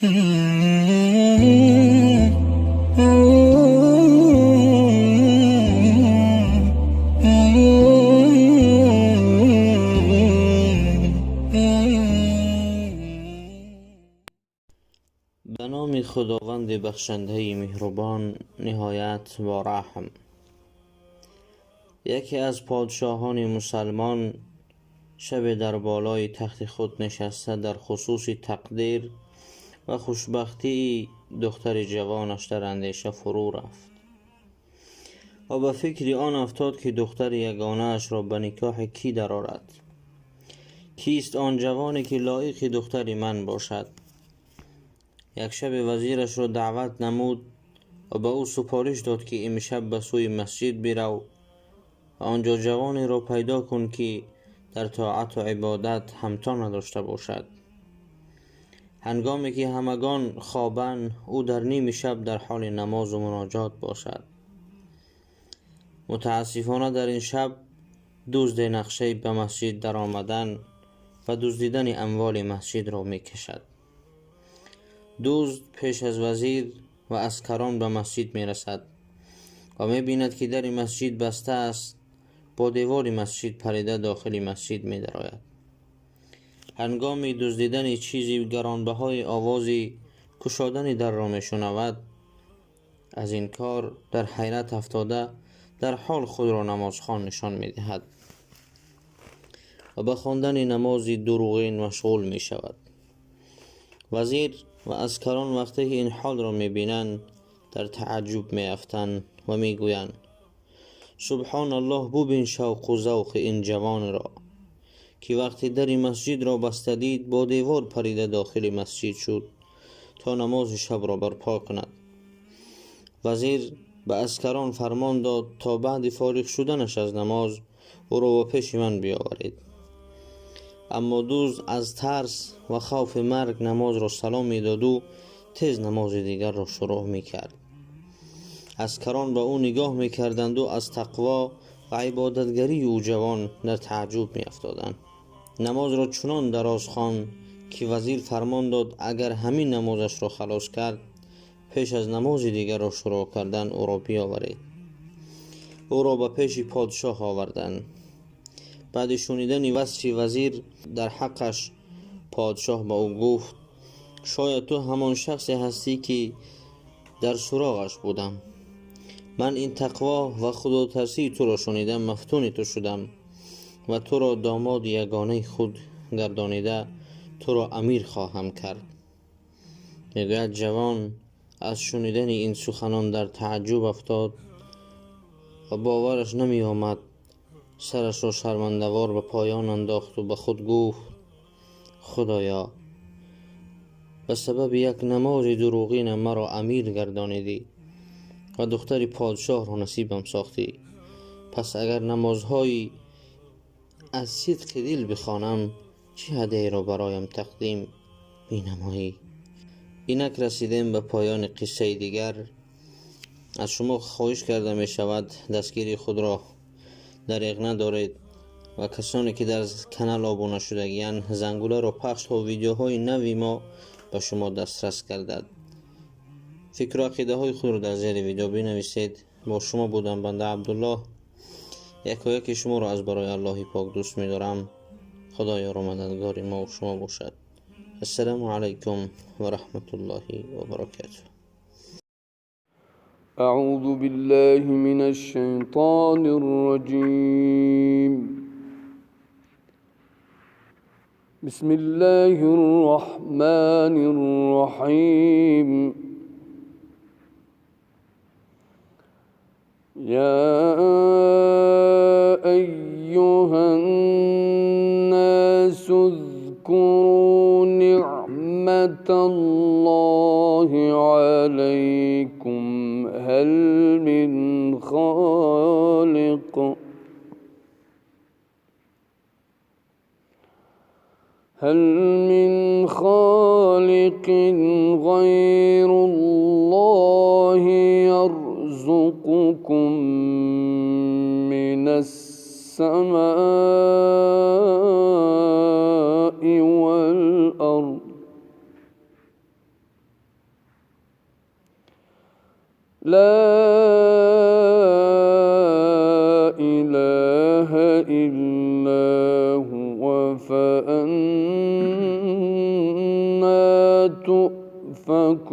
Ба номи Худованди бахшандаи меҳрубон, ниҳоят бо раҳм. Яке аз подшоҳони мусалмон шабе дар болои тахти худ нишаста дар хусуси тақдир ва хушбахтии духтари ҷавонаш дар андеша фурӯ рафт ва ба фикри он афтод, ки духтари ягонаашро ба никоҳи кӣ дарорад. Кист он ҷавоне, ки лоиқи духтари ман бошад? Як шабе вазирашро даъват намуд ва ба ӯ супориш дод, ки имшаб ба сӯи масҷид бирав ва он ҷо ҷавонеро пайдо кун, ки дар тоату ибодат ҳамто надошта бошад. Ҳангоме ки ҳамагон хобанд, ӯ дар ними шаб дар ҳоли намозу муноҷот бошад. Мутаассифона, дар ин шаб дузде нақшаи ба масҷид даромадан ва дуздидани амволи масҷидро мекашад. Дузд пеш аз вазир ва аскарон ба масҷид мерасад ва мебинад, ки дари масҷид баста аст. Бо девори масҷид парида дохили масҷид медарояд. Ҳангоми дуздидани чизи гаронбаҳои овози кушодани дарро мешунавад. Аз ин кор дар ҳайрат афтода, дар ҳол худро намозхон нишон медиҳад ва ба хондани намози дурӯғин машғул мешавад. Вазир ва аскарон вақте ки ин ҳолро мебинанд, дар тааҷҷуб меафтанд ва мегӯянд: «Субҳон Аллоҳ, бубин шавқу завқи ин ҷавонро, ки вақте дари масҷидро баста дид, бо девор парида дохили масҷид шуд, то намози шабро барпо кунад». Вазир ба аскарон фармон дод, то баъди фориғ шуданаш аз намоз ӯро ба пеши ман биёваред. Аммо дузд аз тарс ва хавфи марг намозро салом медоду тез намози дигарро шурӯъ мекард. Аскарон ба ӯ нигоҳ мекарданду аз тақво ва ибодатгарии ӯ ҷавон дар тааҷҷуб меафтоданд. Намозро чунон дароз хонд, ки вазир фармон дод, агар ҳамин намозашро халос кард, пеш аз намози дигарро шурӯъ кардан ӯро биёваред. Ӯро ба пеши подшоҳ оварданд. Баъди шунидани васфи вазир дар ҳаққаш, подшоҳ ба ӯ гуфт: «Шояд ту ҳамон шахсе ҳастӣ, ки дар суроғаш будам. Ман ин тақво ва худотарсии туро шунидам, мафтуни ту шудам ва туро домоди ягонаи худ гардонида, туро амир хоҳам кард». Мегӯяд, ҷавон аз шунидани ин суханон дар тааҷҷуб афтод ва бовараш намеомад. Сарашро шармандавор ба поён андохту ба худ гуфт: «Худоё, ба сабаби як намози дурӯғинам маро амир гардонидӣ ва духтари подшоҳро насибам сохтӣ. Пас агар намозҳои аз сидқи дил бихонам, чӣ ҳадияеро бароям тақдим менамоӣ?» Инак расидем ба поёни қиссаи дигар. Аз шумо хоҳиш карда мешавад, дастгирии худро дареғ надоред ва касоне ки дар канал обуна шудагиянд, зангуларо пахш, то видеоҳои нави мо ба шумо дастрас гардад. Фикру ақидаҳои худро дар зери видео бинависед. Бо шумо будам банда Абдуллоҳ. Якояки шуморо аз барои Аллоҳи пок дӯст медорам. Худо ёру мададгори мо шумо бошад. Ассалому алайкум ва раҳматуллоҳи ва баракатуҳ. أعوذ بالله من الشيطان الرجيم. بسم الله الرحمن الرحيم. يا أيها الناس، اذكروا نعمة الله عليكم. هل من خالق غير الله يرزقكم من السماء والأرض؟ لا إله إلا هو فأنا تؤفكون.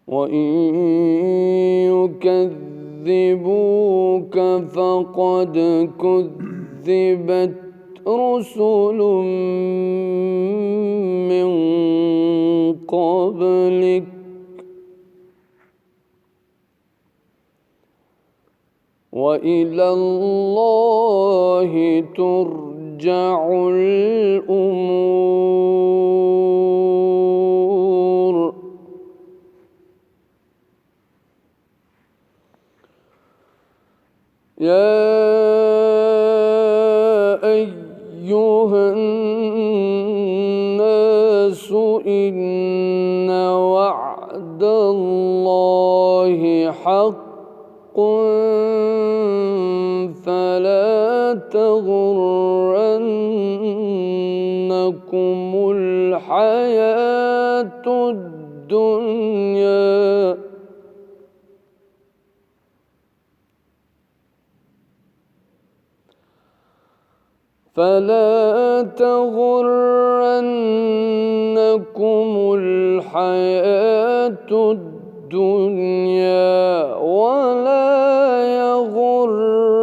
وإن يكذبوك فقد كذبت رسل من قبلك وإلى الله ترجع الأمور. يا أيها الناس إن وعد الله حق فلا تغرنكم الحياة الدنيا فلا تغرنكم الحياة الدنيا ولا يغرنكم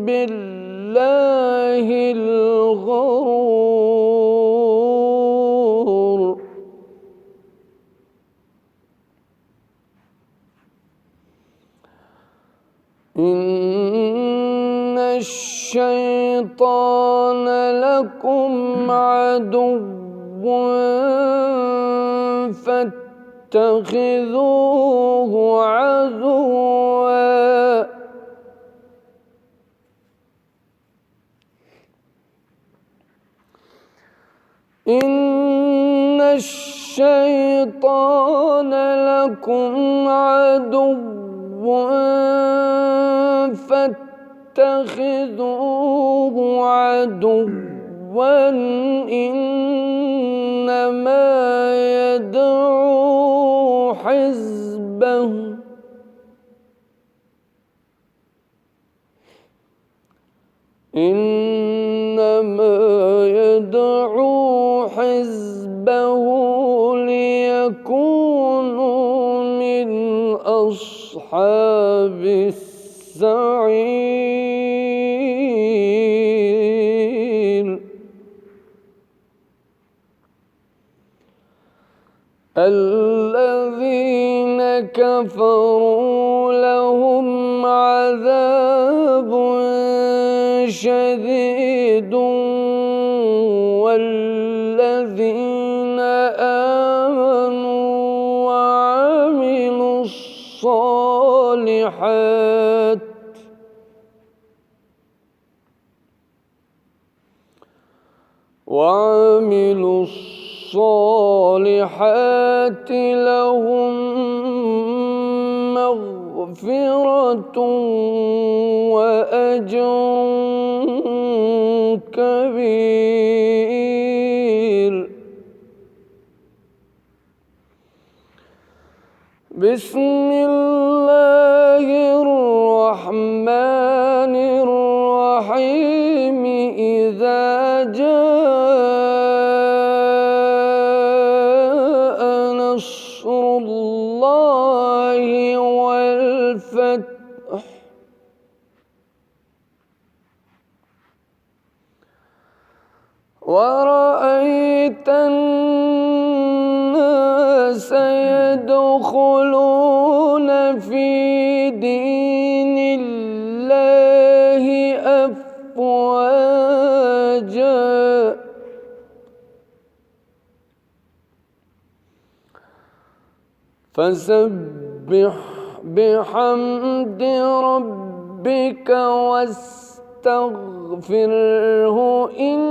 بالله الغرور. إن الشيطان لكم عدو فاتخذوه عدوا إن الشيطان لكم عدو فاتخذوه عدوا إنما يدعو حزبه إنما يدعو حزبه ليكونوا من أصحاب السعير. الذين كفروا لهم عذاب شديد والذين آمنوا وعملوا الصالحات لهم مغفرة وأجر كبير. بسم الله الرحمن الرحيم. إذا جاء نصر الله والفتح ورأيت الناس يدخلون في دين الله أفواجا فسبح بحمد ربك واستغفره إنه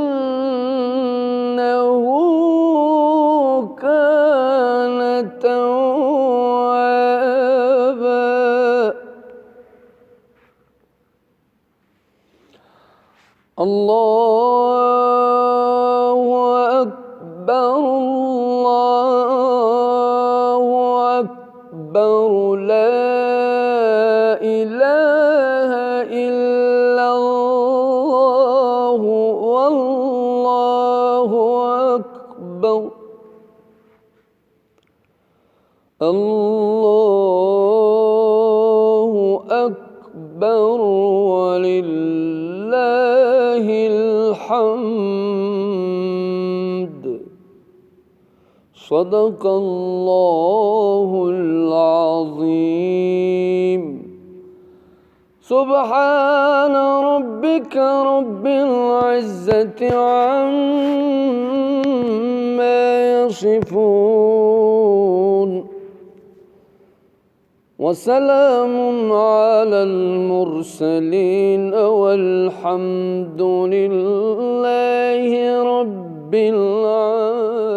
كان توابا. الله أكبر، الله أكبر، لا إله إلا الله، والله أكبر، الله أكبر، ولله الحمد. صدق الله العظيم. سبحان ربك رب العزة عما يصفون، وسلام على المرسلين، والحمد لله رب العالمين.